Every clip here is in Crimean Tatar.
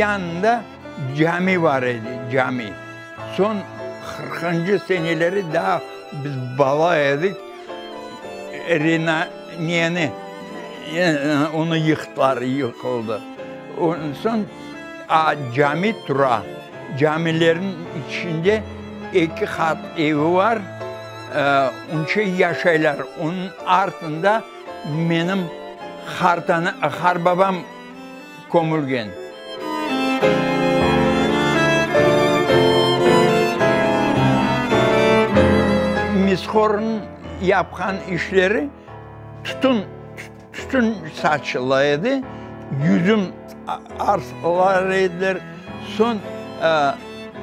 yanında cami bar edi, cami. Soñ qırqıncı seneleri daa biz bala edik, neni, onı yıqtılar, yıqıldı. Soñ cami tura, camilerniñ içinde eki qat evi bar, onca yaşaylar. Onıñ artında menim qarbabam kömülgen. Mishornıñ yapqan işleri tütün, tütün saçıla edi, yüzüm arsılar ediler. Soñ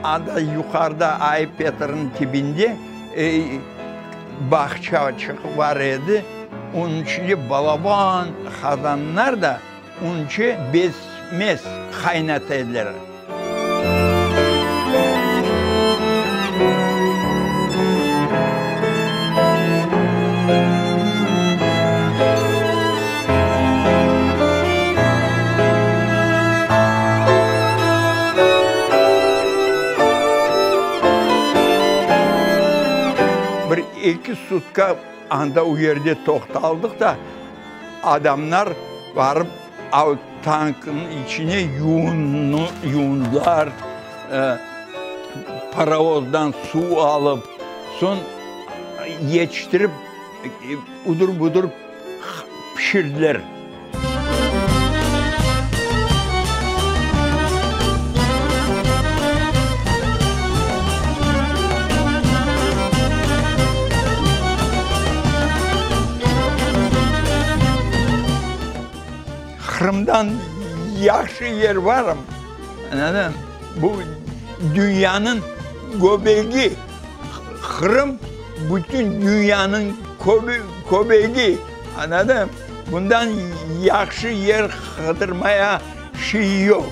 anda yuqarıda Ay-Petrniñ tibinde bağçaçıq bar edi, onıñ içinde balaban qazanlar da Unçı bezmez qaynata ediler. Bir eki sutka anda o yerde toqtaldıq da, Adamlar barıp tanknıñ içine yuvundılar, parovozdan suv alıp, soñ yetiştirip, udur-budur pişirdiler. Qırımdan yahşı yer varmı? Bu dünyanıñ göbegi. Qırım bütün dünyanıñ köbegi. Añladın? Bundan yahşı yer qıdırmaya şey yoq.